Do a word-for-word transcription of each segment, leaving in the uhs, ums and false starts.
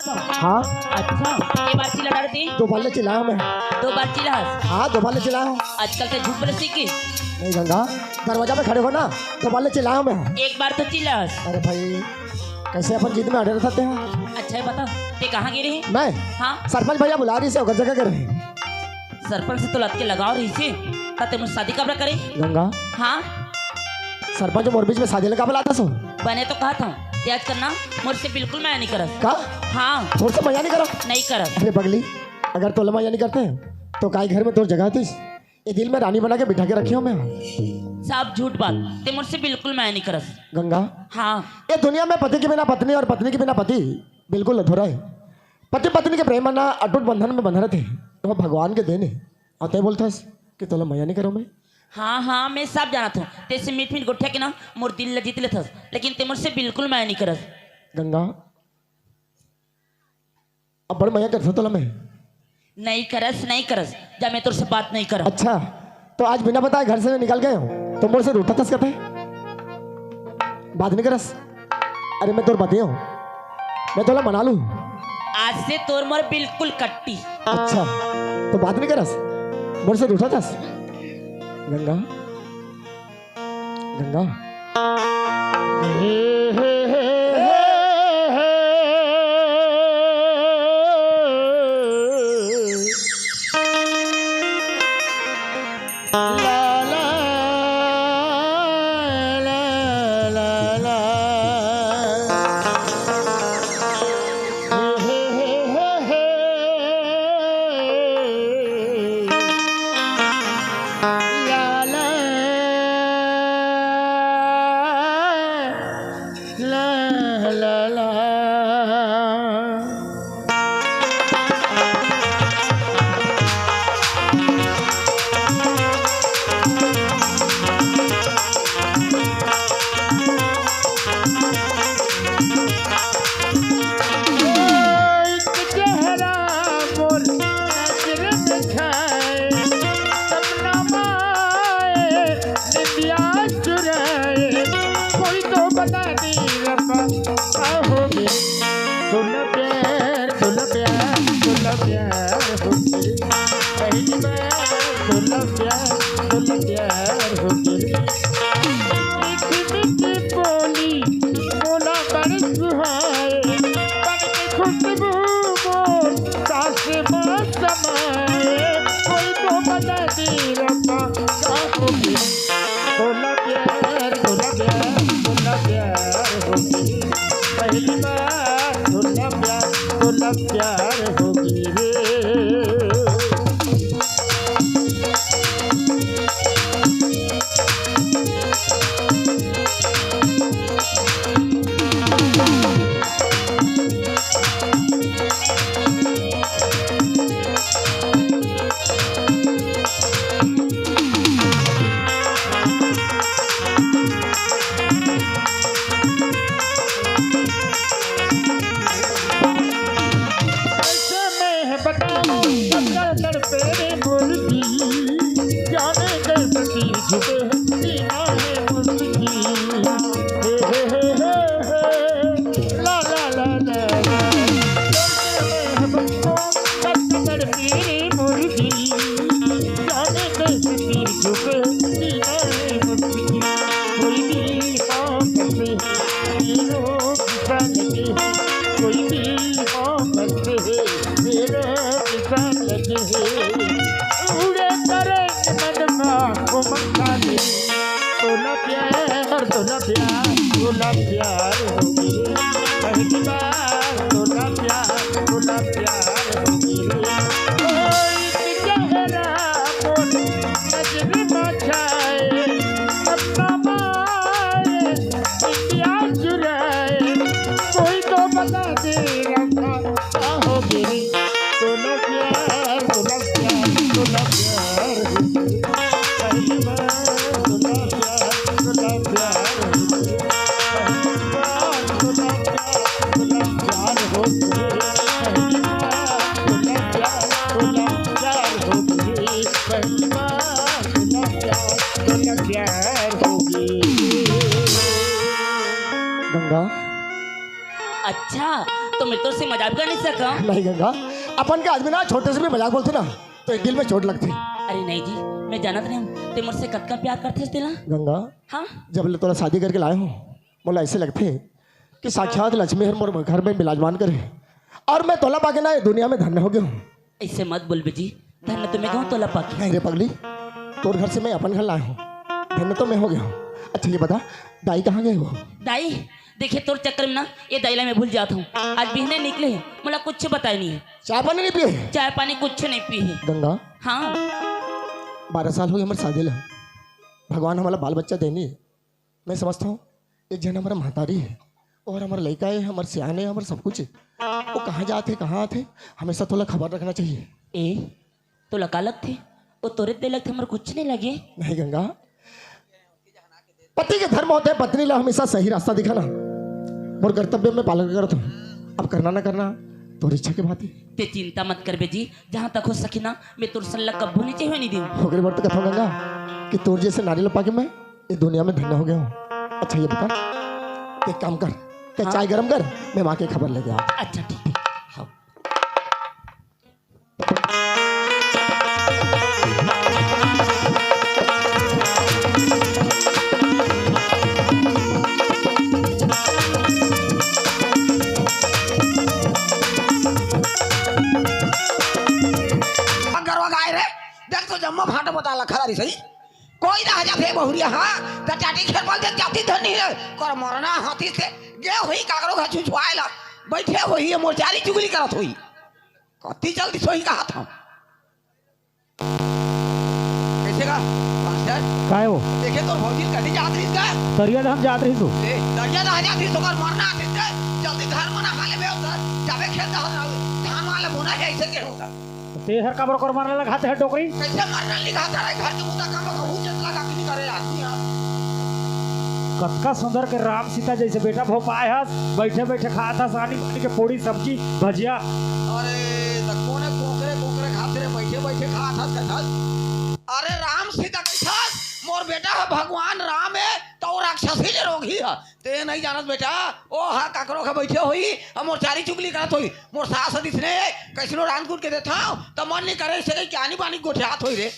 हाँ। अच्छा, के बार चिल्ला डारे? दो बार ले चिल्लाया मैं। दो बार चिल्ला? हाँ, दो बार ले चिल्लाया हूँ। आजकल ते झूठ बोले सीखी? नहीं गंगा, दरवाजा पे खड़े हो ना, दो बार ले चिल्लाया हूँ मैं। एक बार तो चिल्ला। अरे भाई, कैसे अपन जिद में अड़े रहते हैं। अच्छा, ये बता, ते कहाँ गे रहे? मैं? हाँ। सरपंच भैया बुला रही से, ओकर जगह गे रहे। सरपंच से तो लत के लगाव रहिसे, त ते मोर से शादी काबर करे? गंगा। हाँ। सरपंच मोर बीच में शादी लगा बुलाता सो। बने तो कहा था, ते आजकल ना मोर से बिल्कुल मया नहीं करस। का? हाँ। मोर से मया नहीं करा? नहीं करस। अरे पगली, अगर तोला मया नहीं करते तो काय घर में तोर जगह थी? ये दिल में रानी बना के बिठा के रखी हूँ मैं। सब झूठ बात, ते मोर से बिल्कुल मया नहीं करस। गंगा। हाँ। ये दुनिया में पति के बिना पत्नी और पत्नी के बिना पति बिल्कुल अधूरा है। पति पत्नी के प्रेम ना अटूट बंधन में बंधन रहते, वो भगवान के देन है। और ते बोलथस कि तोला मया नहीं करो मैं। हाँ, हाँ, मैं सब जानत हूँ। ते से मीठ मीठ गोठिया के ना मोर दिल ल जीत लेथस, लेकिन ते मोर से बिल्कुल मया नहीं करस। गंगा, अब बड़ मया करथस तोला मैं। नहीं करस, नहीं करस, जा मैं तोर से बात नहीं करस। अच्छा, तो आज बिना बताए घर से निकल गए हो, तो मोर से रूठा थस कथे? बात नहीं करस? अरे मैं तोर पति हूँ, मैं तोला मना लूँ। आज से तोर मोर बिल्कुल कट्टी। अच्छा, तो बात नहीं करस? मोर से रूठा थस? गंगा, गंगा। एक चेहरा मोर नजर में छाए, सपना माए, निंदिया चुराए, कोई तो बता दे रब्बा, का हो गे? तोला प्यार, तोला प्यार, तोला प्यार हो गे। पहली बार तोला प्यार, तोला प्यार हो गे। मीठी मीठी बोली, बोला बड़ सुहाए, बन के खुशबू मोर सांस में समाए। कोई तो बता दे रब्बा, का हो गे? तोला प्यार, तोला प्यार, तोला प्यार हो गे। पहली बार तोला प्यार, तोला प्यार हो गे रे। कैसे मैं बताऊं, कब तड़पे रे मुर्गी, जाने कैसे तीर छुपे सीना में मुर्गी। हे, हे, हे, हे, हे, ला, ला, ला, ला, ला। कैसे मैं बताऊं, कब तड़पे रे मुर्गी, जाने कैसे तीर छुपे सीना में मुर्गी। कोई भी आफत में तीरों की पलक है, कोई भी आफत है, तीरों की पलक है। उड़े करे मन मा घुमंता ने, तोला प्यार, तोला प्यार, तोला प्यार हो गे। पहली बार तोला प्यार, तोला प्यार हो गे। ओ एक चेहरा मोर नजर मा छाए, सपना माए, निंदिया चुराए, कोई तो बता दे रब्बा, का हो गे रे? तोला प्यार, तोला प्यार, तोला प्यार हो गे। पहली बार तोला प्यार, तोला प्यार हो गे। पहली बार तोला प्यार, तोला प्यार हो गे। पहली बार तोला प्यार, तोला प्यार हो गे। पहली बार तोला प्यार, तोला प्यार हो गे। गंगा। अच्छा, तो मैं तोर से मजाक कर नहीं सका। नहीं गंगा, अपन के आदमी ना छोटे से भी मजाक बोलथे ना, तो एक दिल में चोट लगथे। अरे नहीं जी, मैं जानत नहीं हूँ, ते मोर से कतका प्यार करथे तेला। गंगा, हाँ? जब ले तोला शादी करके लाए हूँ, मोला ऐसे लगथे कि साक्षात लक्ष्मी हर मोर घर में विराजमान करे, और मैं तोला पाके ना ये दुनिया में धन्य हो गया हूँ। ऐसे मत बोल बे जी, धन्य तो मैं कहूँ तोला पाके। नहीं रे पगली, तोर घर से मैं अपन घर लाए हूँ, धन्य तो मैं हो गया हूँ। अच्छा ये बता, दाई कहाँ गए हो? दाई, देखे तोर चक्कर में ना ये दाई ला मैं भूल जात हूँ। आज बिहने निकले हे, मोला कुछ बताए नहीं हे। चाय पानी नहीं पिए? चाय पानी कुछ नहीं पी हे। गंगा, हाँ। बारह साल हो गए हमारे शादी ला, भगवान हमारा बाल बच्चा देनी हे। मैं समझता हूँ, एक जन हमारा महतारी हे, और हमारा लइका हे, हमारा सियान हे, हमारा सब कुछ हे। वो कहाँ जात हे, कहाँ आत हे, हमेशा तोला खबर रखना चाहिए। ए, तोला का लगथे? वो तोरे दे लगथे, हमर कुछ नहीं लगे। नहीं गंगा, पति के धर्म होथे पत्नी ला हमेशा सही रास्ता दिखाना, और कर्तव्य में पालन करत हूँ। अब करना ना करना, तोर इच्छा के बात हे। ते चिंता मत करबे जी, जहाँ तक हो सके ना, मैं तोर सन ला कब्बो नीचे होए नहीं दूँ। ओकरे बर तो कथौं गंगा कि तोर जैसे नारी ला पाके मैं ये दुनिया में धन्य हो गया हूँ। अच्छा ये बता, एक काम कर, ते हाँ? चाय गरम कर, मैं माँ के खबर लेके आ। अच्छा ठीक हे। हाँ। गरवा गाय रे, देख तो जम्मा भांटा बता ला खरारी सही। कोई ना आ जाथे बहुरिया, हाँ, त टाटी खेत बल देख जाती धनी रे, कर मरना हाथी से, गे होही काकरो घर छुछुआए ला, बैठे होही, मोर चारी चुगली करत होही। कति जल्दी सोही कहा था। कैसे का? मास्टर? काय हो? देखे तोर भौजी कति जात रहिस का? तरिया धाम जात रहिस हो। ए, तरिया धाम जात रहिस, ओकर मरना आतिस ते, जल्दी घर मना हाले बे उधर, जाबे खेत धान, धान वाला बोना हे, ऐसे के होता। ते हर काबर ओकर मरना लगात हे डोकरी? कैसे मरना लिखात हे? घर के मुद्दा काम में कहूँ चेत लगा के नहीं करे आदमी यार। कतका सुंदर के राम सीता जैसे बेटा भो पाए हस, बैठे बैठे खात हस, आनी बानी के पूड़ी सब्जी भजिया। अरे, त कोने कोकरे कोकरे खात रे, बैठे बैठे खात हस, खात हस। अरे, राम सीता कैसा? मोर बेटा ह भगवान राम हे, त वो राक्षसी ले रोगही ह। ते नहीं जानत बेटा, ओ हा काकरो खा बैठे होही, हम मोर चारी चुगली करत होही। मोर सास ह दिसने, कैसनो रांध कूट के देथव, त मन नहीं करे, इसे कहीं क्या नहीं पानी गोठियात होही रे।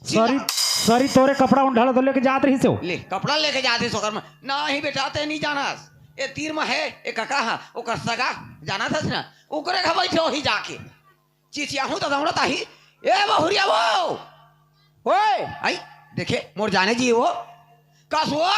सॉरी, सॉरी, तोरे कपड़ा उंढाला तो लेके जात रहिस हो। ले, कपड़ा लेके जात रहिस ओकर में। नहीं बेटा, ते नहीं जानस। ए तीर में हे, ए कका हा, ओकर सगा, जानत हस ना? ओकरे खा बैठे होही जाके। चिचियाहूँ त दौड़त आही, "ए बहुरिया वो!" ओए! आई, देखे, मोर जाने जी वो। कस वो,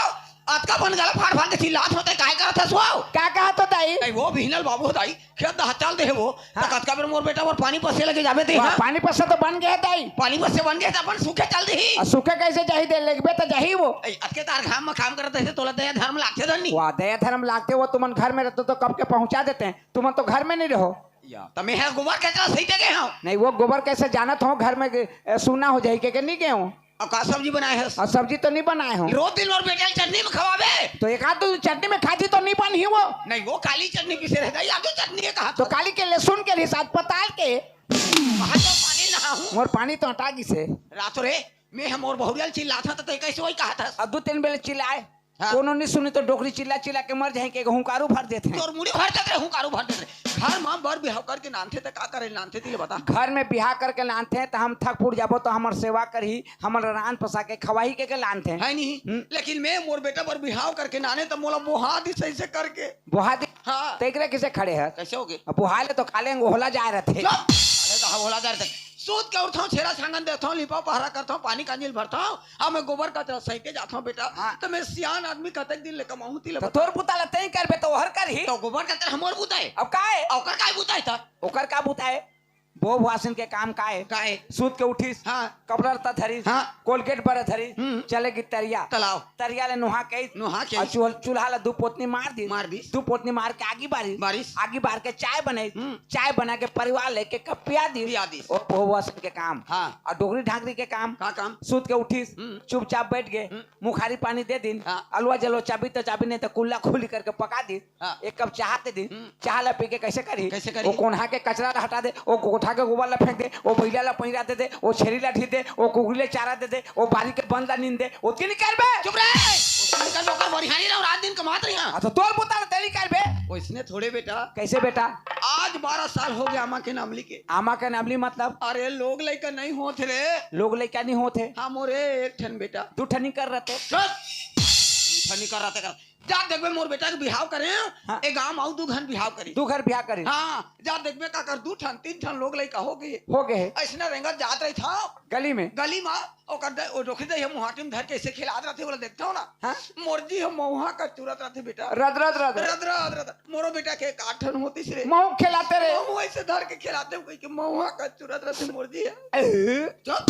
अतका बन गला फाड़ फाड़ के चिल्लात होते, काय करत हस वो? का कहत हो दाई? नहीं, वो बिहनल बाबू दाई, खेत दहा चल दे वो। हाँ। त कतका बेर मोर बेटा मोर पानी पसे लगे जाबे ते, हाँ? पानी पसे तो बन गए दाई। पानी पसे बन गए त अपन सूखे चल देही। आ, सूखे कैसे जाही दे, लगबे त जाही वो। ए, अतके तार घाम में काम करत हे, तोला दया धर्म लागथे धन्नी। वाह, दया धर्म लागथे, वो तुमन घर में रहते तो कब के पहुंचा देते हैं, तुमन तो घर में नहीं रहो। या, त मैं ह गोबर कचरा सही जगह हूँ। नहीं, वो गोबर कैसे जानत हो घर में के, ए, सूना हो जाही के, के नहीं गए हो? अब का सब्जी बनाए हस? और सब्जी तो नहीं बनाए हो। रोज दिन मोर बेटा ल चटनी में खवाबे। तो एक आध दो चटनी में खाती तो नहीं बन ही वो। नहीं, वो काली चटनी पीसे रहता, या तो चटनी है कहा तो तो। काली के लहसुन के हिसाब पताल के। वहाँ तो पानी ना हूँ। मोर पानी तो हटा गिसे। रात रे, मैं हम मोर बहुरिया ल चिल्लात हूँ तो तैं कैसे वही कहा था? अब दो तीन बेले चिल्लाए। हाँ। कोनो नहीं सुनी तो डोकरी चिल्ला चिल्ला के मर जाए के हुंकारू भर देते हैं। तोर मुड़ी भर देते, हुंकारू भर देते। घर में बर बिहाव करके नानथे त का करे नानथे तिले बता। घर में बिहाव करके नानथे त हम थक फूट जाबो त हमर सेवा करही, हमर रान पसा के खवाही के, के नानथे। है नहीं? हम्म। लेकिन मैं मोर बेटा बर बिहाव करके नाने त मोला बोहा दिस ऐसे करके। बोहा दिस? हाँ। त एकरे किसे खड़े है? कैसे हो गए? अब बोहा ले तो काले होला जाए रहते। चुप! काले तो होला जाए रहते। सूत के उठथौं, छेरा छांगन देथौं, लिपा पहरा करथौं, पानी कांजिल भरथौं, अब मैं गोबर कचरा सहिते जाथौं बेटा। हाँ। त मैं सियान आदमी कतेक दिन ले कमाहूँ तिले त बता। तोर बुता ल तैं करबे त ओहर करही। त गोबर कचरा हमर बुता हे। अब का हे? ओकर का बुता हे त? ओकर का बुता हे? बो भुआसिन के काम का हे? का हे? सूत के उठिस, हाँ। कपड़ा लत्ता धरिस, हाँ। कोलगेट बर धरिस, हम्म। चले गिस तरिया। तलाव। तरिया ले नोहा के आइस। नोहा के अउ आइस। चूल-, चूल्हा ला दू पोतनी मार दिस। मार दिस। दू पोतनी मार के आगी बारिस। बारिस। आगी बार के चाय बनाइस। हम्म। चाय बना के परिवार लेके कप पिया दिस। पिया दिस। ओ भुआसिन के काम। हाँ। अउ डोकरी ढाकरी के काम। का काम? सूत के उठिस, हम्म। चुपचाप बैठ गे, हम्म। मुखारी पानी दे दिन, हाँ। अलवा जलवा चाबी त चाबी नहीं त कुल्ला खुली करके पका दिन, हाँ। एक कप चाहा दे दिन, हम्म। चाहा ला पी के कैसे करी? कैसे करी? वो कोन्हा के कचरा ला हटा दे, वो कोठा के गोबर ला फेंक दे, वो बइला ला पहिरा दे दे, वो छेरी ला ढीर दे, वो कुकरी ला चारा दे दे, वो बारी के बन ला नींद दे, वो तीन करबे? चुप रहे। इनका नौकर बनिहारी रहो, रात दिन कमात रही। हाँ, तो तोर बुता ल तेली कर बे। वैसने थोड़े बेटा। कैसे बेटा? आज बारह साल हो गया आमा के नामली के। आमा के नामली मतलब? अरे, लोग लइका नहीं होत रे। लोग लइका नहीं होत हे। हाँ मोरे, एक ठन बेटा। दू ठन कर रहते। चुप। दू ठन कर रहते कर। जा देखबे, मोर बेटा के बिहाव करे, हाँ। ए गांव आऊ दू घन बिहाव करी। दू घर बिहाव करी। हाँ, जा देखबे काकर दू ठन, तीन ठन लोग लइका हो गए। हो गए हे। ऐसने रेंगत जात रही था। गली में। गली में, ओकर द-, ओ डोकरी दई मुहाटी में धर के ऐसे खिलात रहते, ओला देखता हूँ ना। हाँ। मोर जी हम मऊहा का चुरत रहते बेटा। रद, रद, रद। रद, रद, रद। मोरो बेटा के एक आठ ठन होती से। मऊ खिलाते रे। मऊ ऐसे धर के खिलाते हुए कि मऊहा का चुरत रहते मोर जी है। एहे। चुप।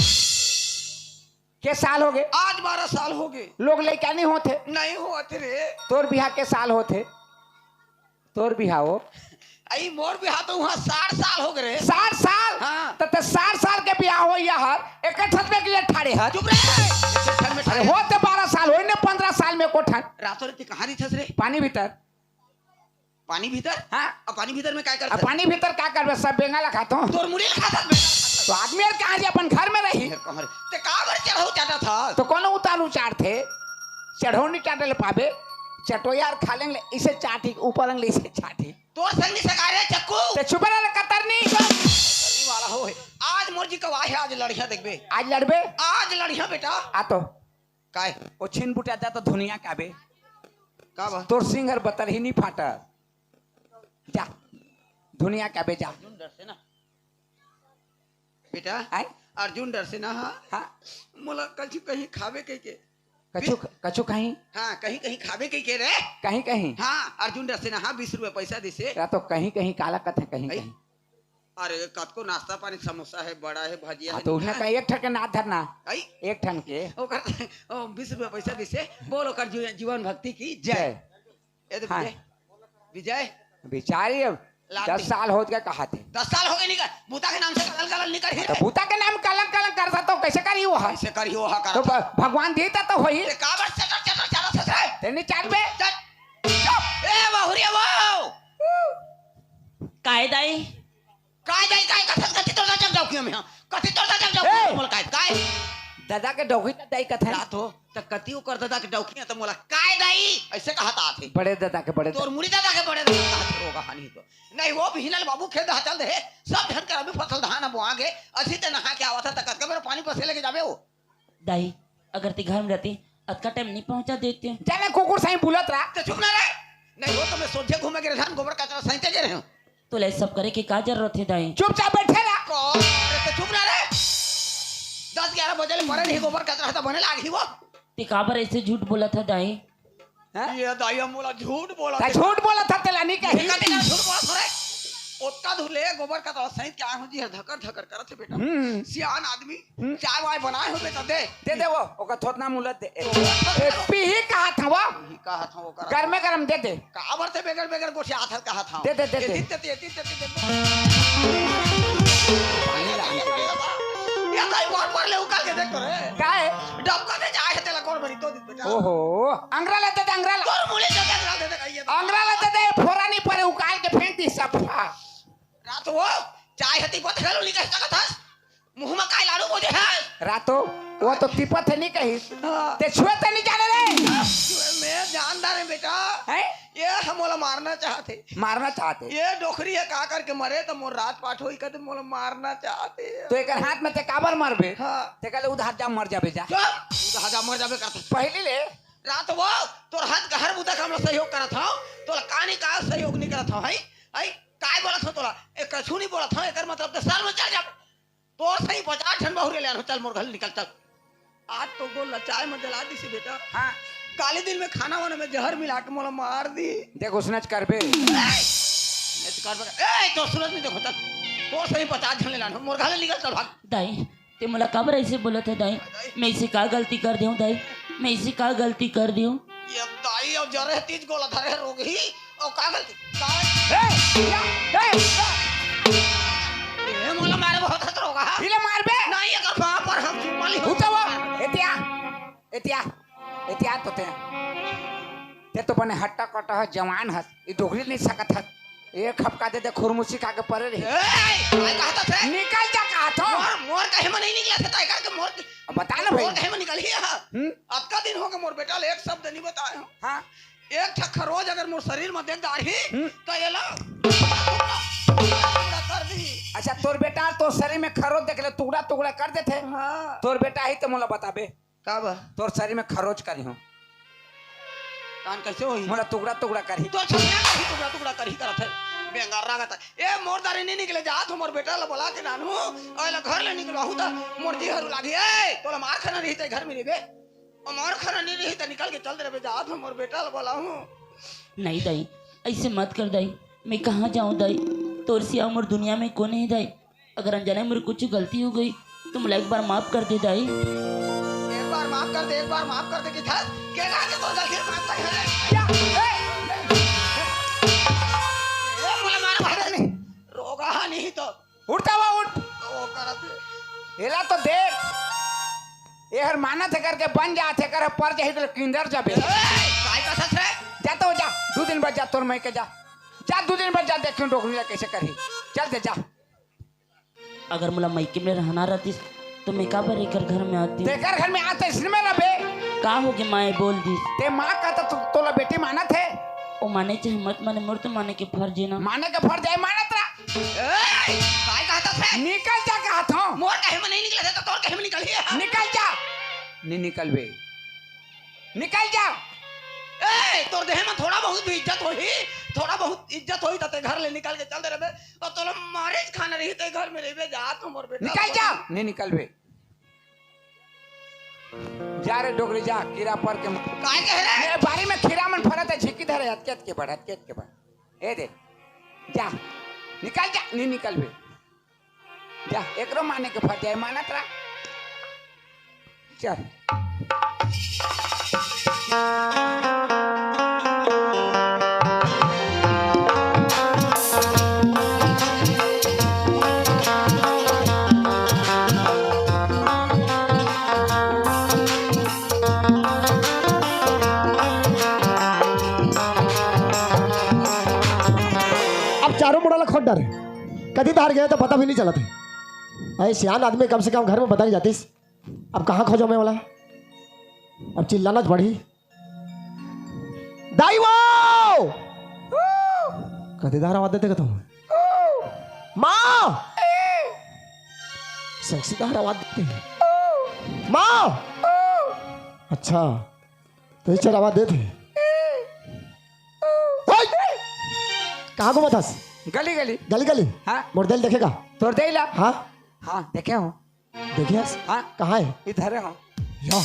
के साल हो गए? आज बारह साल हो गए। लोग लइका नहीं होत हे। नहीं होत रे। तोर बिहा के साल होत हे? तोर बिहा हो? आई मोर बिहा तो वहाँ साठ साल हो गए रे। साठ साल? हाँ। त ते साठ साल के बिहा हो या हर, एक ठन में के ठाड़े हर। चुप रे। एक ठन में अरे ठाड़े। होत बारह साल, होई ने पन्द्रह साल में को ठन। रातों रात कहाँ रही थस रे? पानी भीतर। पानी भीतर? हाँ। अब पानी भीतर में काय अब करथस? पानी भीतर का करबे? सब बेंगा ला खाथों। तोर मुड़ी ला खाथस बेंगा। तो आदमी यार कहाँ जी अपन घर में रही? यार कहाँ रे? ते का बर चढ़ो चाटा था? तो कोनो उतार उचार थे? चढ़ो नहीं चाटे ले पाबे। चटो यार खा लेंगे इसे चाटी, ऊपर अंगले इसे चाटी। तोर संग नहीं सकाय रे चक्कू। ते चुप रह ले कतरनी। करने वाला हो है। आज मोर जी कवा है, आज लड़िया देखबे। आज लड़बे? आज लड़िया बेटा। आ तो। काय? ओ छिन बुटा जा तो धुनिया काबे। का बा? तोर सिंगर बतर ही नहीं फाटा। जा। धुनिया काबे जा। अर्जुन डर से ना। बेटा, आय? अर्जुन डर से ना, हाँ। हाँ। मोला कछु कहीं खाबे कह के। कछु, कछु कहीं? हाँ, कहीं कहीं खाबे कह के रे। कहीं कहीं? हाँ, अर्जुन डर से ना, हाँ, बीस रुपया पैसा दिसे। या तो कहीं कहीं काला कथे कहीं आई? कहीं। अरे, कतको नाश्ता पानी, समोसा है, बड़ा है, भजिया हाँ, है, तो उसने हाँ। कहा एक ठन के नाथ धरना। आई? एक ठन के। ओकर, ओ, बीस रुपया पैसा दिसे, बोल ओकर जीव-, जीवन भक्ति की जय। जय। ए तो हाँ। विजय, विजय। बिचारी अब लाल दस टी-, साल होत गए कहा थे। दस साल हो गए निकल, बूता के नाम से कलल कलल निकल ही तो रे। बूता के नाम कलंग कलंग करता तो कैसे करी वो हा? कैसे करी वो हा तो करता? भ-, भगवान देता तो होई। ए, काबर चटर चटर चटर ससुरे? तेने चाट बे। चट। चुप। ए, बहुरिया वो। काय दाई? काय दाई, काय कथस, कथी तोर दादा के डौकी में, हाँ? कथी तोर दादा के डौकी ए! में, मोला काय, काय? दादा के डौकी त दाई कथन। रात हो, त कथी ओकर दादा के डौकी है, त मोला काय दाई? ऐसे कहत आथे। बड़े दादा के बड़े तोर दादा। मुड़ी दादा के बड़े दादा कहत रोगा हानि तो। नहीं, वो भी हिनल बाबू खेत दहा चल दे, सब धन कर अभी फसल धान बोआ गे, असी ते नहा के आवत है, त कतका बेर पानी पसे लेके जाबे वो? दाई, अगर ते घर में रहती, अतका टाइम नहीं पहुंचा देते। जाने कुकुर सही बुलत रहा। ते चुप ना रहे। नहीं हो तो मैं सोझे घूमे के धान गोबर कचरा सही ते जे रहे हूँ। तोला ये सब करे के का जरूरत है दाई? चुपचाप बैठे रहा। कौन? अरे ते चुप ना रहे। दस ग्यारह बजे ले परे नहीं गोबर कचरा था बने लाग ही वो। ते काबर ऐसे झूठ बोलत है दाई? हैं? ये दाई मोला झूठ बोला ता थे। झूठ बोला था तेला नहीं कही। देखा तेला झूठ बोला थोड़े। ओतका धुले गोबर कचरा सही क्या हो जी है धकर धकर करत है बेटा। हम्म। सियान आदमी। हम्म। चाय वाय बनाए हो बेटा, दे। दे दे वो, ओकर थोतना मुलत दे। ए, ए, पीही कहा था वो? पीही कहा था वो करा। गरमे गरम दे दे। काबर से बेगर बेगर गोठिया आथल कहा था? दे दे, दे दे। एती, तेती, एती, तेती, दे। पानी डाल के दे। या ताई बार बार ले उकाल के देख तो रे। का है? डबका से चाय है तेला कौन भरी तो दे बेटा। ओहो, अंगरा ले दे दे, अंगरा ले। तोर मुले दे दे, अंगरा दे दे, कहिए। अंगरा ले दे दे, फोरा नहीं परे, उकाल के फेंक दी सब। रात हो, चाय हती पथल उली कह सकत हस? मुंह में काय लाड़ू बोझे है? रातो, वो तो तिपत है नहीं कही। हाँ। ते छुए ते नहीं जाने रे। मैं जानदार है बेटा। हैं? ये हम मोला मारना चाहते। मारना चाहते। ये डोकरी है का करके मरे तो मोर रात पाठ होई कहते मोला मारना चाहते। तो एक हाथ में ते काबर मरबे? हाँ। ते कहले उधार जा मर जाबे जा। चुप। उधार जा मर जाबे करते। पहली ले। रात वो तोर हाथ का हर बुता काम ला सहयोग करत हव। तोला कानी का सहयोग नहीं करत हव, हैं? हैं? काय बोलत हव तोला? ए, कछु नहीं बोलत हव, एकर मतलब तो सर में चढ़ जा। तोर सही पचास ठन बहुरे ले आन हो, चल मोर घर ले निकल, चल। आज तो गोल ला चाय में जला दी से बेटा। हाँ। काली दिन में खाना वाना में जहर मिला के मोला मार दी। देख, उसने च करबे। ए! ए, तो सूरज नहीं देखो, चल। तोर सही पचास ठन ले लान हो, मोर घर ले निकल, चल भाग। दाई, ते मोला काबर ऐसे बोलत है दाई? मैं ऐसे का गलती कर दियो दाई? मैं ऐसे का गलती कर दियो? ये दाई और जरे तीज गोला धरे रोगही। ओ, का गलती? का? ए, या, ए, या। ए, मोला मारे बहुत हत रोगा, हाँ? इले मार बे। नहीं, अगर वहाँ पर हम चुम्मा ली उठा वो। एतिया, एतिया, एतिया तो ते। ते तो बने हट्टा कट्टा ह, जवान ह। ई डोकरी नहीं सकत ह। एक हफ्का दे दे, खुरमुसी खा के परे रही। ए, काय कहत हे? निकल जा कहत हंव। मोर, मोर कहे म नहीं निकलत हे, तय करके मोर, अब बता ना भाई। मोर कहे म निकलही हा। हम्म? अतका दिन होगे मोर बेटा ले एक शब्द नहीं बताए हंव। हाँ। एक ठक खरोच अगर मोर शरीर म देख डारही, हम्म। त एला टुकड़ा कर दिही। अच्छा, तोर बेटा तोर शरीर में खरोच देख ले, टुकड़ा टुकड़ा कर देथे। हाँ। तोर बेटा ही त मोला बताबे। का बा? तोर शरीर में खरोच करही हंव। कान कैसे होही? मोला टुकड़ा टुकड़ा करही। तोर छतिया करही, टुकड़ा टुकड़ा करही करत हे। बेंगार लागत हे। ए, मोर दारी नहीं निकले जात हंव, मोर बेटा ला बोला के लानहूं, अउ एला घर ले निकलवाहूं त मोर जी हरू लागही। ए, तोला मार खाना रही त घर में रहिबे। अउ मार खाना नहीं रही त निकल के चल दे रे बे, जात हंव, मोर बेटा ला बोलाहूं। नहीं दाई, ऐसे मत कर दाई। मैं कहाँ जाऊँ दाई? तोर सिवा मोर दुनिया में कोन हे दाई? अगर अनजाने मेरे कुछ गलती हो गई तो मोला एक बार माफ कर दे दाई। एक बार माफ कर दे, एक बार माफ कर दे कि था? के कहा के तोर गलती माफ नहीं है? या, ए, ए, मोला मार मार नहीं। रोगा नहीं तो। उठ जावा, उठ। तो वो करत हे। एला तो देख। ए हर मानत हे करके बन जात हे, कर पर जाही तो किंदर जाबे। ए, काय कहत हे? जा तो जा, दू दिन बाद जा तोर मइके जा। जा दू दिन बाद जा, देखियो डोकरी ला कैसे करही। चल दे जा। अगर मोला मइके में रहना रहतिस, तो मैं काबर एकर घर में आती? तेकर घर में आते इसने में रबे। का होगे माँ, ये बोल दिस? ते माँ का तो तोला बेटी मानत हे। ओ माने चाहे मत माने, मोर तो माने के फर्ज हे ना। माने के फर्ज हे, मानत रहा। ए, काय कहत हे? निकल जा कहत हंव। मोर कहे में नहीं निकले तो तोर कहे में निकल ही है। निकल जा। नहीं निकलबे। निकल जा। ए, तोर देह में थोड़ा बहुत भी इज्जत होही, थोड़ा बहुत इज्जत होही त ते घर ले निकल के चल दे रबे। अउ तोला मारे खाना रही ते घर में रहिबे, जा तो मोर बेटा। निकल जा। नहीं निकलबे। जा रे डोकरी जा, कीरा पर के म-, काय कह रहे? ए, बारी में खीरा मन फरत हे, झिकी धरे, हतके हतके बढ़, हतके हतके बढ़। ए दे, जा, निकल जा, नहीं निकलबे। जा, एकरो माने के फर जाए, मानत रहा। चल। अब चारों मुड़ा ला खोद डारे। कति तार गए तो पता भी नहीं चलत हे। अरे सियान आदमी कम से कम घर में बता नहीं जातिस। अब कहाँ खोजों मैं वाला? अब चिल्लाना तो पड़ही। दाई वो! कति तार आवाज देते का तुम? माँ! सेक्सी तार आवाज देते हैं। माँ! अच्छा। तो ये चल आवाज देते हैं। हाय! कहाँ घूमत हस? गली गली। गली गली? हाँ। मोर दाई ल देखे का? तोर दाई ला? हाँ। हाँ, देखे हंव। देखे हस? हाँ। कहाँ हे? इधर हे, हाँ। या।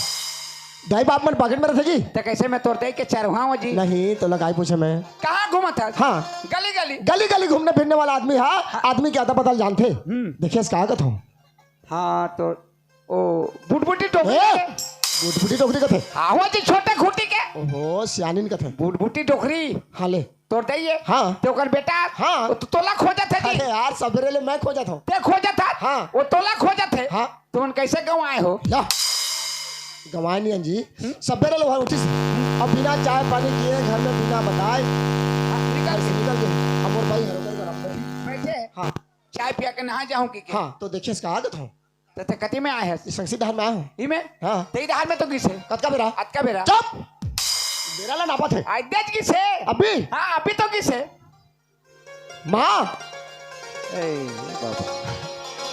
दाई बाप मन पॉकेट में रहिथे जी? त कैसे मैं तोर दाई के चरवाहा हंव जी? नहीं, तोला काय पूछे मैं। कहाँ घूमत हस? हाँ। गली गली। गली गली घूमने फिरने वाला आदमी, हाँ? हाँ। आदमी के अता पता ल जानथे। हम्म। देखे हस का कहत हंव? हाँ, तो ओ बुटबुटी डोकरी ए, के। बुटबुटी डोकरी कथे। हाँ, वो जी छोटे खूंटी के। ओहो, सियानिन कथे। बुटबुटी डोकरी। हाँ, ले। तोर दाई हे? हाँ। ते ओकर बेटा? हाँ। वो तो तोला खोजत हे जी। अरे यार, सबेरे ले मैं खोजत हंव। ते खोजत हे? हाँ। वो तोला खोजत हे? हाँ। तुमन कैसे गंवाए हो? ला। गंवाए नहीं जी। हम्म? सबेरे ले वहाँ उठिस। अब बिना चाय पानी किए घर में बिना बताए हाँ, निकल घर से निकल गए। अब मोर भाई हर उधर घर बैठे। हाँ। चाय पिया के नहा जाहूं कि के? हाँ, तो देखे हस का कहत हंव। त ते कति में आए हस? ई संगसी डहर में आए हंव। ई में? हाँ। ते ई डहर में तो गिस हे। कतका बेरा? अतका बेरा। चुप! बेरा ला नापत हे। आइ देज गिस हे। अभी? हाँ, अभी तो गिस हे। माँ! ए, बाबा।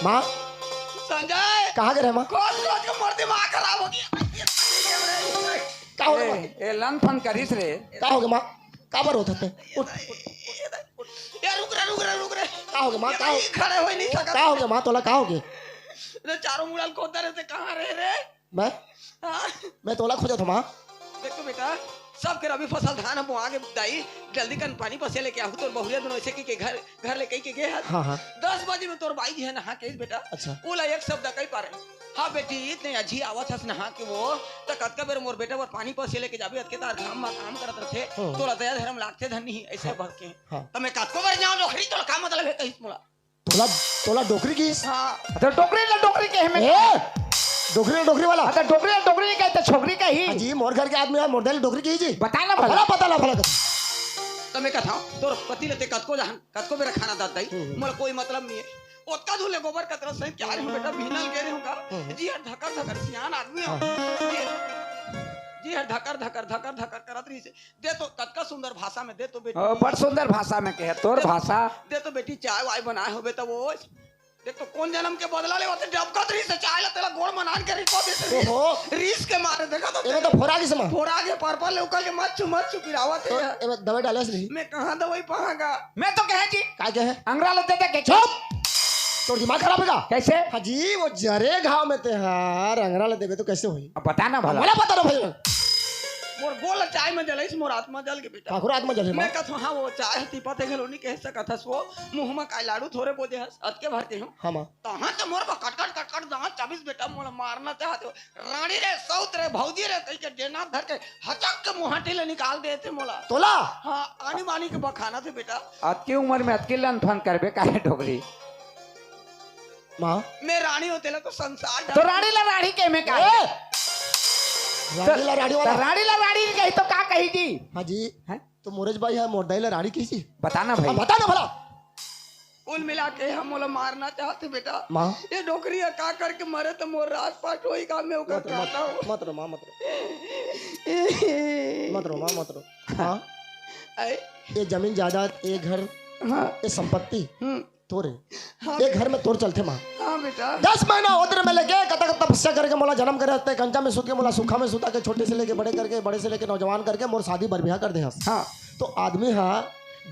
माँ! संजय! कहाँ गे रहे माँ? खोज, खोज के मोर दिमाग खराब हो गया। का होगे माँ? ए, ए, लंग फंग करिस रे। का होगे माँ? काबर रोत हस ते? उठ, उठ। ए, रुक रे, रुक रे, रुक रे। का होगे माँ? ये का हो-, भाई खड़े हो नहीं सकत। का होगे माँ? तोला का होगे? रे, चारों मुड़ा ल खोदत रहे ते कहाँ रहे रे? मैं? हाँ। मैं तोला खोजत हंव माँ। देख तो बेटा, सबके रबी फसल धान ह बोआ गे दाई, जल्दी कन पानी पसे लेके आहू, तोर बहुरिया दुनों ऐसे कहि के घर, घर ले कहि के गे हस। हाँ, हाँ। दस बजे में तोर बाई जी ह नहा के आइस बेटा। अच्छा। ओला एक शब्द कहि पारे। हाँ बेटी, इतने अझी आवत हस नहा के वो, त कतका बेर मोर बेटा बर पानी पसे लेके जाबे, अतके तार घाम म काम करत रथे, हम्म। तोला दया धरम लागथे धनी, ऐसे हाँ। भर के। हाँ। त मैं कतको बेर जांव डोकरी, तोला का मतलब हे कहिस मोला? तोला, तोला डोकरी किहिस? हाँ। त डोकरी ला डोकरी कहे में ए! डोकरी ला डोकरी वाला? हाँ, त डोकरी ला डोकरी नहीं कहे, त छोकरी कही। हाँ जी, मोर घर के आदमी हे, मोर दाई ला डोकरी किहिस जी। बता ना भला। भला पता ला भला कर। त मैं कथंव, तोर पति ल ते कतको जहन, कतको बेरा खाना दत दई, हम्म, हम्म। मोला कोई मतलब नइ हे। ओतका दूर ले गोबर कचरा सहित के आए रहे हूँ बेटा, भीनल गे रहे हूँ का? हम्म, हम्म। जी हर धकर धकर, सियान आदमी हो। हाँ। जी, जी हर धकर धकर, धकर धकर करत रहिस हे। दे तो, कतका सुंदर भाषा में दे तो बेटी। ओ, बड़ सुंदर भाषा में कहे, तोर दे, भाषा। दे तो बेटी, चाय वाय बनाए होबे त वो। देख तो कोन जनम के बदला लेवत हे, डबकत रहिस हे चाय ला, तेला गोड़ म नान के रिसवा देत रहिस। ओहो। रीस के मारे, देखा तो एमे तो फोरा गिस माँ। फोरा गे, परपर ले उकल के मत छू, मत छू, पिरावत हे तो यार। एमे दवाई डाले रही। मैं कहाँ दवाई पाहां गा? मैं तो कहे जी। का कहे? अंगरा ल दे दे के। चुप! तोर दिमाग खराब हे का? कैसे? हाँ जी, वो जरे घाव में ते हर अंगरा ल देबे तो कैसे होही? अब बता ना भला। मोला बता ना भाई। मोर गोड़ ल चाय में जलाइस, मोर आत्मा जल गे बेटा। ठाकुर आत्मा जले मैं माँ। कथंव, हाँ, वो चाय ह तीपत हे घलो नइ कह सकत हस, वो मुँह म काय लाड़ू थोरे बोजे हस, अतके भर के हूँ। हाँ माँ। तहाँ तो मोर बर कटकट कटकट दाँत चाबिस बेटा, मोला मारना चाहत हो। रानी रे, सौत रे, भौजी रे, कहि के डेना धर के हचक के मुहाटी ले निकाल देथे मोला। तोला? हाँ, आनी बानी के बखानथे बेटा। अतकी उमर में अतकी लंदफंद करबे काहे डोकरी? माँ। मैं रानी हों तेला तो संसार तो जान। रानी ला रानी कहे में का? ए! रानी ला रानी त वाला। रानी ला रानी कही तो का कही जी? हाँ जी। हैं? तो मोरेज बाई हा मोर दाई ला रानी कही जी। बता ना भाई। हाँ, बता ना भला। कुल मिला के हम मोला मारना चाहथे बेटा। माँ। ये डोकरी ह का करके मरे त मोर राजपाट होही का, मैं ओकर मत रो, मत, चाहता हूँ। मत रो माँ, मत रो। मत रो माँ, मत रो। माँ, आए। ये जमीन जायदाद, ये घर, हाँ। ये संपत्ति हम्म। तोरे। हाँ ये बेटा। घर में तोर चलथे माँ। हाँ बेटा। दस महीना ओदर में लेके कतक तपस्या करके मोला जन्म करे, ते कंचा में सुत के मोला सुखा में सुता के छोटे से लेके बड़े करके, बड़े से लेके नौजवान करके मोर शादी बर ब्याह कर दे हस। हाँ। तो आदमी हा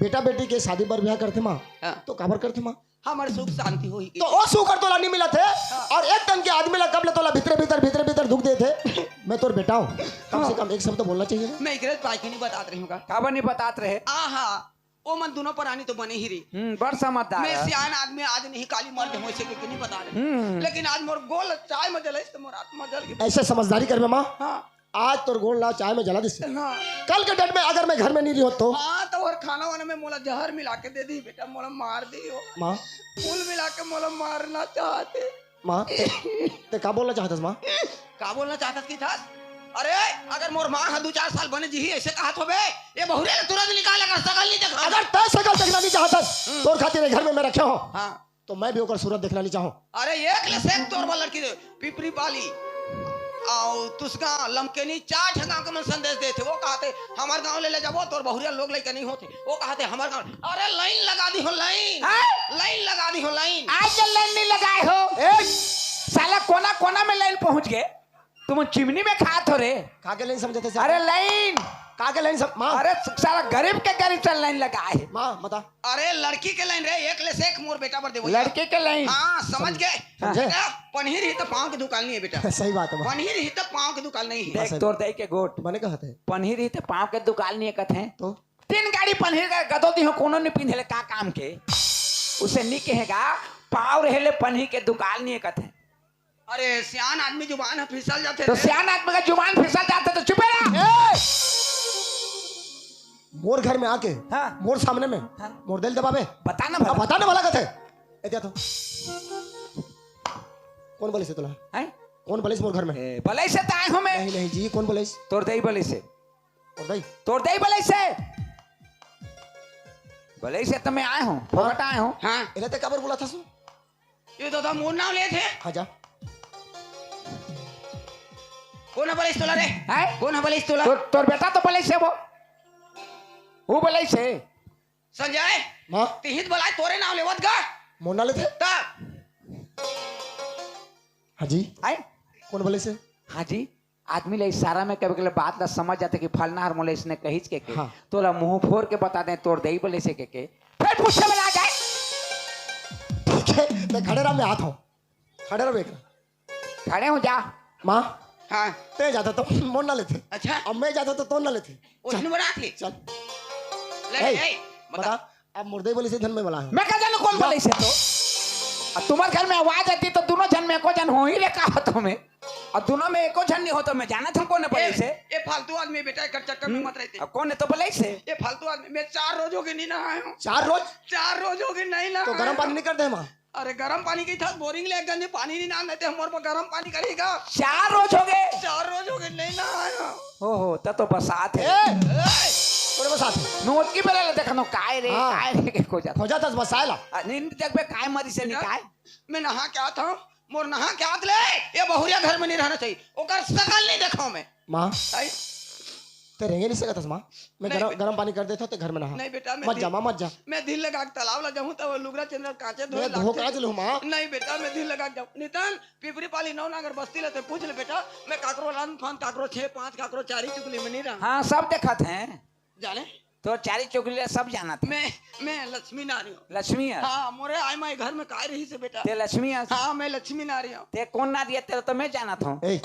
बेटा बेटी के शादी बर ब्याह करथे माँ। हाँ। तो काबर करथे माँ? हमर सुख शांति होही। तो ओ सुख हर तोला नइ मिलत हे। हाँ। और एक तन के आदमी ला कब ले तोला भीतरे भीतर, भीतरे भीतर दुख देथे। मैं तोर बेटा हूँ, कम से हाँ। कम एक शब्द तो बोलना चाहिए ना। मैं एकरे पाछू नइ बतात रहे हूँ का? काबर नइ बतात रहे? आहा, ओ मन दूनों परानी तो बने ही रही। हम्म, बड़ समझदार मैं हे। सियान आदमी, आज नहीं काली मर जाऊँ, ऐसे के, के नइ बता रहे। हम्म। लेकिन आज मोर गोड़ ल चाय में जलाइस त मोर आत्मा जल गे। ऐसे समझदारी करबे माँ। हाँ। आज तोर गोड़ ला चाय में जला दिस। हाँ। कल के date में अगर मैं घर में नइ रहों तो? हाँ, तो और खाना वाना में मोला जहर मिला के दे दी बेटा, मोला मार दी हो। माँ। कुल मिला के मोला मारना चाहथे। माँ, ते का बोलना चाहत हस माँ? का बोलना चाहत हस कि थस? अरे, अगर मोर माँ ह दू चार साल बने जीही, ऐसे कहत होबे, ये बहुरे ले तुरंत निकाल, अगर सकल नइ देखा। अगर तैं सकल देखना नइ चाहत हस, हम्म। तोर खातिर ये घर में मैं रखे हों। हाँ। तो मैं भी ओकर सूरत देखना नइ चाहों। अरे एक ले सेक तोर बर लड़की दे, पिपरी पाली। अउ तुसका लमकेनी चार ठे गाँव के मन संदेश देथे। वो कहथे, "हमर गाँव ले ले जाबो, तोर बहुरिया लोग लइका नइ होथे।" वो कहथे, "हमर गाँव।" अरे लाइन लगा दी हो लाइन। हैं? लाइन लगा दी हो लाइन। आज ले लाइन नइ लगाए हो। ए! साला कोना कोना में लाइन पहुँच गे। तुमन चिमनी में खात हो रे। का के लाइन समझत हस? अरे लाइन। का के लाइन सम-, माँ। अरे साला गरीब के गरीब से लाइन लगाए हे। माँ, बता। अरे लड़की के लाइन रे, एक ले सेक मोर बेटा बर देबो। लड़की के लाइन। हाँ, समझ सम-, गे। समझे? बेटा, पनही रही त पाँव के दुकाल नइ हे बेटा। सही बात हे, माँ। पनही रही त पाँव के दुकाल नइ हे। देख, बस तोर दाई के गोठ। बने कहत हे। पनही रही त पाँव के दुकाल नइ हे कथे। तो? तीन गाड़ी पनही के गदो दी हो, कोनो नइ पिंधे ले का काम के। उसे नइ कहेगा, पाँव रहे ले पनही के दुकाल नइ हे कथे। अरे, सियान आदमी जुबान ह फिसल जाथे तो रे। सियान आदमी के जुबान फिसल जाथे तो चुपे रह। ए! मोर घर में आके, हाँ। मोर सामने में, हाँ। मोर दाई ल दबाबे। बता ना अब भला। बता ना भला कथे। ए, दे तो। कोन बलाइस हे तोला? हैं? कोन बलाइस हे मोर घर में? ए, बलाइस हे त आए हों मैं। नहीं, नहीं जी, कोन बलाइस हे? तोर दाई बलाइस हे। तोर दाई? तोर दाई बलाइस हे। बलाइस हे त मैं आए हों, हाँ। फोकट आए हों। हाँ। एला ते काबर बुलाथस? ये तो था मोर नाम लेथे। हाँ, जा। कोन ह बलाइस तोला रे? हैं? कोन ह बलाइस तोला? तोर, तोर बेटा तो बलाइस हे वो। वो बलाइस हे। संजय, माँ। तिही त बलाए तोरे नाम लेवत गा। मोर नाम लेथे? ता। हाँ जी। हैं? कोन बलाइस हे? हाँ जी। आदमी ला इशारा में कभी कभी बात ला समझ जाथे कि फलना हर मोला इसने कहिच के, के। हाँ। तोला मुंह फोर के बता दें, तोर दाई बलाइस हे के, के। फिर पूछे वाला आ जाए। ठीक हे, मैं खड़े रह, मैं आत हों। खड़े रह बेटा। खड़े हों जा। माँ। हाँ। ते जाथा तो मोर नाम लेथे। अच्छा। अब मैं जाथा तो तोर नाम लेथे। ओ चल। दिन बना थे। चल। ले, ए, ए, बता। बता। अब मोर दाई बलाइस हे धन में वाला है। मैं का जानों कोन बलाइस हे तो? अब तुम्हर घर में आवाज आथे तो दूनों झन में एको झन होही रे का हो तुम्हें? अब दूनों में एको झन नइ हो तो मैं जानत हों कोन बलाइस हे। ए, ए फालतू आदमी बेटा, एकर चक्कर में हम्म। मत रहिते। अब कोन हे तो बलाइस हे? ए फालतू आदमी, मैं चार रोज हो गे नइ नहाए हों। चार रोज? चार रोज हो गे नइ नहाए हों। तो गरम पानी नइ कर दे माँ? अरे गरम पानी कहिथस, बोरिंग ले एक गंजी पानी नइ लान देते, हमर बर गरम पानी करही का? चार रोज हो गे। चार रोज हो गे, नइ नहाए हों। ओहो, त तो बरसात हे। ए! ए! तोरे बस आथे। मैं ओतकी बेरा ले देखत हंव, काय रे, हाँ। काय रे, के खोजत। खोजत हस बसाए ला। आ, नींद देखबे, काय मरिस हे, नी काय? मैं नहा के आत हंव, मोर नहा के आत ले, ये बहुरिया घर में नहीं रहना चाहिए, ओकर शकल नहीं देखंव मैं। माँ, आई? ते रेंगे नहीं सकत हस माँ, मैं नहीं गरम, बेटा। गरम पानी कर देथंव, ते घर में नहा। नहीं बेटा, मैं मत जा दिल, माँ, मत जा। मैं दिल लगा के तालाब ला जाहूँ, त वो लुगरा चंदरा कांचे धोए मैं धो लागथे। कांच लूँ माँ। नहीं बेटा, मैं दिल लगा के जाहूँ। नितन, पिपरी पाली नौ नागर बस्ती ला ते पूछ ले बेटा, मैं काकरो रंग फंग, काकरो छे पाँच, काकरो चारी चुगली में नहीं रहंव। हाँ, सब देखत हंव। जाने? तोर चारी चुगली ला सब जानत हंव। मैं, मैं लक्ष्मी नारी हंव। लक्ष्मी हस? हाँ, मोरे आय माय घर में काय रहिस हे बेटा? ते लक्ष्मी हस? हाँ, मैं लक्ष्मी नारी हंव। ते कोन नारी हस, तेला तो मैं जानत हंव। ए,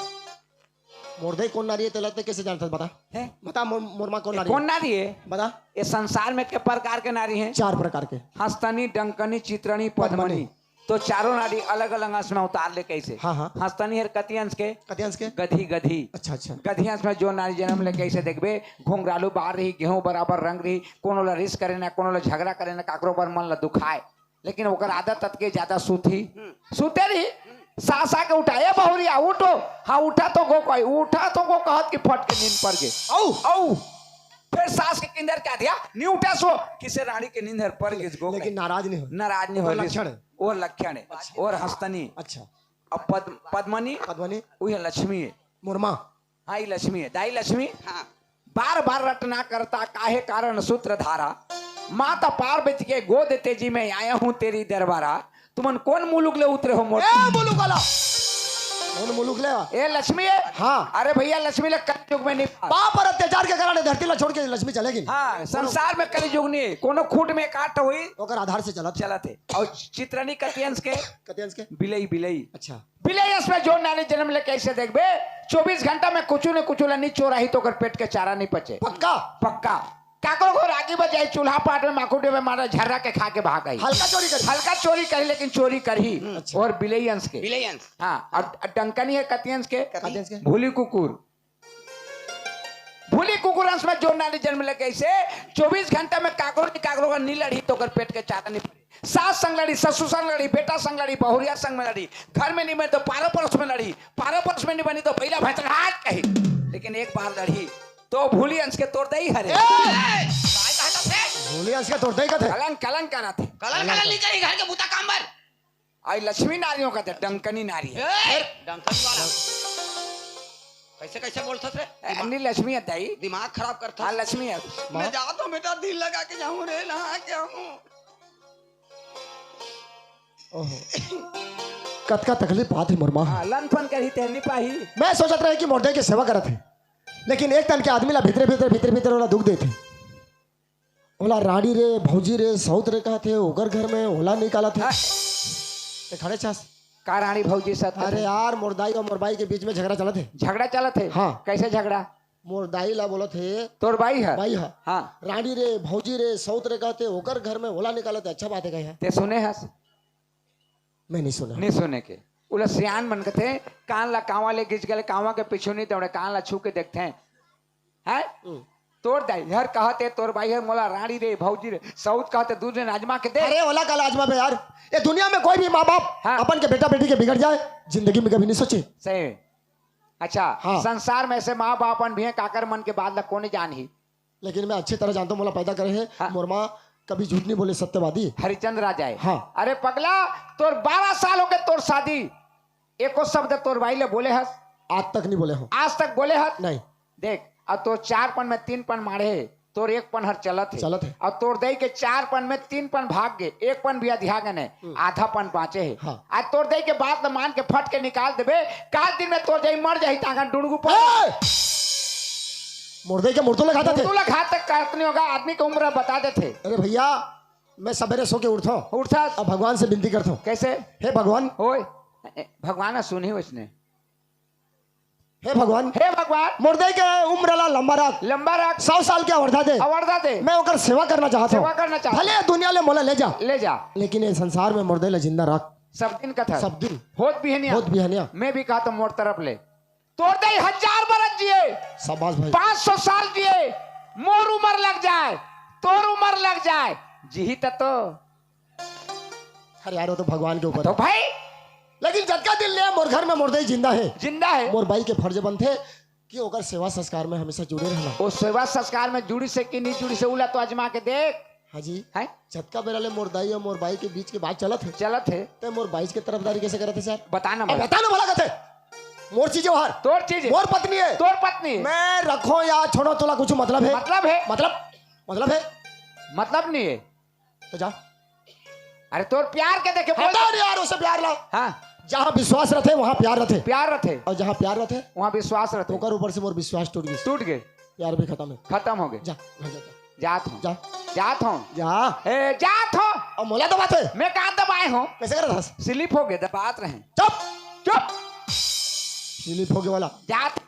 मोर दाई कोन नारी हे, तेला ते कैसे जानत हस? बता। हैं? बता, मोर, मोर माँ कोन ए, नारी कोन हे? नारी हे? बता। ये संसार में के प्रकार के नारी हे? चार प्रकार के। हस्तनी, डंकनी, चित्रनी, पद्मनी। पद्मनी। तो चारों नारी अलग-अलग अंश में अवतार ले कहिसे। हाँ, हाँ। हस्तनी हर कति अंश के? कति अंश के? गधी, गधी। अच्छा, अच्छा। गधी अंश में जो नारी जनम ले कहिसे देखबे, घुंघरालू बार रही, गेहूं बराबर रंग रही, कोनो ला रिस करे ना, कोनो ला झगड़ा करे ना, काकरो बर मन ला दुखाए। लेकिन ओकर आदत अतके ज्यादा सूती। हम्म। सूते रही, हम्म। सास आके उठाए, "ए बहुरिया, उठो।" हाँ, उठा तो गो कोई, उठा तो गो कहत कि फट के नींद पर गे। औ। औ। फिर सास के किंदर क्या दिया? नी उठा सो, किसे रानी के नींद हर पर गे गो लेकिन कहे। नाराज नहीं हो। नाराज नहीं हो, वो लक्षण है। वो लक्षण है। अच्छा। और हस्तनी। अच्छा। अब पद्म-, पद्मनी, पद्मनी। वही लक्ष्मी है। मोर माँ। हाँ, ई लक्ष्मी है। दाई लक्ष्मी। हाँ। बार बार रटना करता, काहे कारण सूत्रधारा। माता पार्वती के गोद तेजी में आया हूँ तेरी दरबारा। तुमन कोन मुलुक ले उतरे हो मोर? ए, मुलुक वाला। कोन मुलुक ले? ए, लक्ष्मी है? हाँ। अरे भैया, लक्ष्मी ले कलयुग में नहीं पास। पाप और अत्याचार के कारण धरती ला छोड़ के लक्ष्मी चले गे। हाँ, संसार में कलयुग नहीं, कोनो खूंट में काट हुई। ओकर आधार से चलत। चलत है। और चित्रनी कति अंश के? कति अंश के? बिलई, बिलई। अच्छा। बिलई अंश में जो नारी जनम ले कहिसे देखबे, चौबीस घंटा में कुछु न कुछु ला नी चोराही तो ओकर पेट के चारा नी पचे। पक्का? पक्का। काकरो घर आगी बजाई, चूल्हा पाट में माखू डेबे मारा, झर्रा के खा के भाग आई। हल्का चोरी करही। हल्का चोरी करही, लेकिन चोरी करही। हम्म। अच्छा। और बिलई अंश के। बिलई अंश। हाँ, और डंकनी है कति अंश के? कति? कति अंश के? भूली कुकुर। भूली कुकुर अंश में जो नारी जनम ले कहिसे, चौबीस घंटा में काकरो नी काकरो का नी लड़ही तो ओकर पेट के चारा नी पचे। सास संग लड़ी, ससुर संग लड़ी, बेटा संग लड़ी, बहुरिया संग में लड़ी, घर में नहीं बनी तो पारो पड़ोस में लड़ी, पारो पड़ोस में नहीं बनी तो भैया भैंसघाट कही, लेकिन एक बार लड़ी तो भूली अंश के तोर दई हरे। ए! काय कहत हे? भूली अंश के तोर दई कथे। कलंक, कलंक करत हे। कलंक, कलंक नहीं करी, घर के बूता काम बर। आई लक्ष्मी नारियों का ते डंकनी नारी है। ए! डंकनी वाला। कैसे, कैसे बोलथस रे? ए, अन्नी लक्ष्मी है दाई। दिमाग खराब करथस। हाँ, लक्ष्मी है। मैं जात हूँ बेटा, दिल लगा के जाऊँ रे, नहा के आऊँ। ओहो। कतका तकलीफ पात हे मोर माँ। हाँ, लन फन करही तेहनी पाही। मैं सोचत रहे कि मोर दाई के सेवा करत हे, लेकिन एक तन के आदमी ला भीतरे, भीतरे, भीतरे, भीतरे ओला दुख देथे। ओला रानी रे, भौजी रे, सौत रे कहत हे, ओकर घर में ओला निकालत हे। हाँ। ते खड़े छस। का रानी भौजी सत अरे कहत हे? यार, मोर दाई और मोर बाई के बीच में झगड़ा चलत हे। झगड़ा चलत हे? हाँ। कैसे झगड़ा? मोर दाई ला बोलत हे। तोर बाई ह? बाई ह। हाँ। रानी रे, भौजी रे, सौत रे कहत हे, ओकर घर में ओला निकालत हे, अच्छा बात हे कहे। ते सुने हस? मैं नहीं सुना। नहीं सुने के। उला सियान मन कथे, कान ला कांवा ले गिच गले, कांवा के पीछू नहीं दौड़े, कान ला छू के देखथे। हैं? हम्म। तोर दाई हर कहत हे, तोर बाई हर मोला रानी रे, भौजी रे, सौत कहत हे, दू झन आजमा के देख। अरे ओला काला आजमाबे यार, ये दुनिया में कोई भी माँ बाप हाँ। अपन के बेटा बेटी के बिगड़ जाए, जिंदगी में कभी नहीं सोचे। सही। अच्छा, हाँ। संसार में से माँ बाप अन भी हैं, काकर मन के बात ला कोने जानही? लेकिन मैं अच्छी तरह जानता हूँ, मोला पैदा करे हे, हाँ। मोर माँ कभी झूठ नहीं बोले, सत्यवादी। हरिचंद राजा हे। हाँ। अरे पगला, तोर बारह साल हो गए तोर शादी, एको शब्द तोर बाई ले बोले हस? आज तक नहीं बोले हूँ। आज तक बोले हस? नहीं। देख, अब तोर चार पन में तीन पन मारे हे, तोर एक पन हर चलत हे। चलत हे। अब तोर दाई के चार पन में तीन पन भाग गे, एक पन भी अधिया गने, हम्म। आधा पन बाँचे हे। हाँ। आज तोर दाई के बात ल मान के फट के निकाल देबे, काल दिन में तोर दाई मर जाही, तांगन डुड़गू पर। ए! मोर दाई के मुर्दो ल खाता थे। मुर्दो ल खा तक कहत नहीं होगा, आदमी के उम्र बता देथे। अरे भैया, मैं सवेरे सो के उठता हूँ। उठता। अब भगवान से विनती करता हूँ। कैसे? हे भगवान। ओए, ए, भगवान ह सुनही वैसने। हे भगवान। हे भगवान। मोर दाई के उम्र ला लंबा रख। लंबा रख। सौ साल के अवरदा दे। अवरदा दे। मैं ओकर सेवा करना चाहत हूँ। सेवा करना चाहत हूँ। भले दुनिया ले मोला ले जा। ले जा। लेकिन ये संसार में मोर दाई ला जिंदा रख। सब दिन कथा। सब दिन। होत बिहनिया। होत बिहनिया। मैं भी कहा तो मोर तरफ ले। तोर दाई हजार बरस जिए। शाबाश भाई। पाँच सौ साल जिए। मोर उम्र लग जाए, तोर उम्र लग जाए, जिही त तो। अरे यार, वो तो भगवान के ऊपर तो है। भाई। लेकिन जतका दिन ले मोर घर में मोर दाई जिंदा हे। जिंदा हे। मोर बाई के फर्ज बनथे, कि ओकर सेवा संस्कार में हमेशा जुड़े रहना। वो सेवा संस्कार में जुड़िस हे कि नहीं जुड़िस हे, उला तो आजमा के देख। हाँ जी। हैं? जतका बेरा ले मोर दाई अउ मोर बाई के बीच के बात चलत हे, चलत हे। ते मोर बाई के तरफदारी कैसे करत हे सर? बता ना अब भाई। बता ना भला कथे। मोर चीज हे हर। तोर चीज हे। मोर पत्नी हे। तोर पत्नी हे। मैं रखो या छोड़ो, तोला कुछ मतलब हे? मतलब हे। मतलब, मतलब हे। मतलब नहीं हे। तो जा। अरे तोर प्यार के देखे बोल। हटा रे यार, उसे प्यार ला। हाँ। जहाँ विश्वास रथे, वहाँ प्यार रथे। प्यार रथे। अउ जहाँ प्यार रथे, वहाँ विश्वास रथे। ओकर ऊपर से मोर विश्वास टूट गे। टूट गे। प्यार भी खतम हे। खतम हो गे। जा, घर जा, जा। जात हूँ। जा। जात हूँ। जा। ए, जात हूँ। अउ मोला दबाथे। मैं कहाँ दबाए हूँ? कैसे करत हस? स्लिप हो गे, दबात रहे। चुप। चुप। स्लिप हो गे वाला। जात